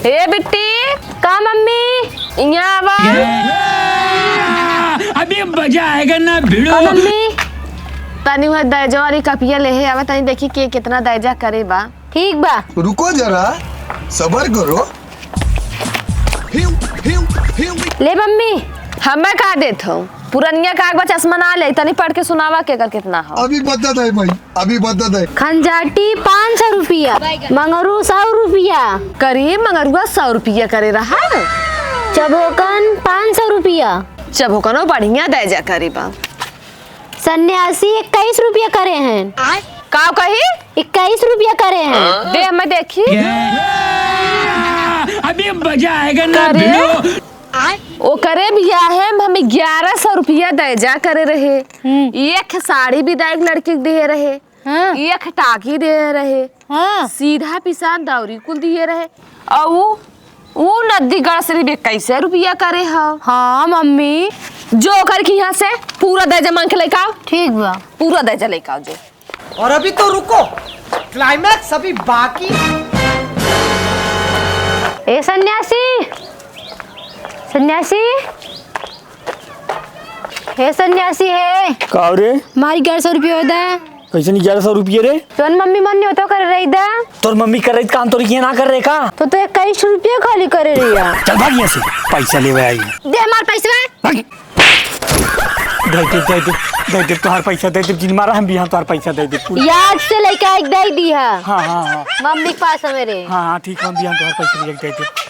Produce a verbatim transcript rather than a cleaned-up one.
हे बिट्टी। का मम्मी? इहाँ आवा। अभी मजा आएगा ना भिड़ो। का मम्मी? तनी वह दैजा वाली कपिया लेहे आवा, तनी देखी के कितना दैजा करे बा। ठीक बा। रुको जरा, सबर करो। ले मम्मी। हमें का देत हो? पुरनिया का एक बार चश्मा ना ले, तनी पढ़ के सुनावा के एकर कितना हो। अभी बता दे भाई, अभी बता दे। खंजाटी पाँच सौ रुपया, मंगरू सौ रुपया। करे मंगरुआ सौ रुपया करे रहा। चभोकन पाँच सौ रुपया। चभोकनो बढ़िया दैजा करे बा। सन्यासी इक्कीस रुपया करे हैं। का कही? इक्कीस रुपया करे हैं। दे, मैं देखी। अभी मजा आएगा ना करे? भिड़ो। ओकरे बियाहे में हम ग्यारह सौ रुपया दैजा करे रहे। हम्म। एक साड़ी विदाई के लड़की के दिए रहे। हाँ। एक टाकी दिए रहे। हाँ। सीधा पिसान दौरी कुल दिए रहे। और ऊ ऊ नदीगढ़ से भी कैसे रुपया करे हो? हाँ, मम्मी। जो ओकर की यहाँ से पूरा दैजा मांग के लेके आओ। ठीक बा। पूरा दैजा लेके आओ जो। और अभी तो रुको, climax अभी बाकी। ए सन्यासी, सन्यासी, हे सन्यासी हे। का रे? मारी ग्यारह सौ रुपया होता है। कैसे नहीं ग्यारह सौ रुपये रे? जौन मम्मी मन न्योतो करे रही दा। तोर मम्मी कर रही काम तोरी किहे ना करे रहे का? तो, तो इक्कीस रुपये खाली करे रही है। चल भाग यहाँ से, पैसा लेवे आई। दे हमार पैसा। भाग। दे दे, दे दे, दे दे, तोहार पैसा दे दे, जिन मारा हम भी यहाँ तोहार पैसा दे दे। याद से लेके आके दे दी है। हाँ, हाँ, हाँ। मम्मी के पास है मेरे। हाँ, हाँ, ठीक है, हम भी यहाँ तोहार पैसा लेके दे दे।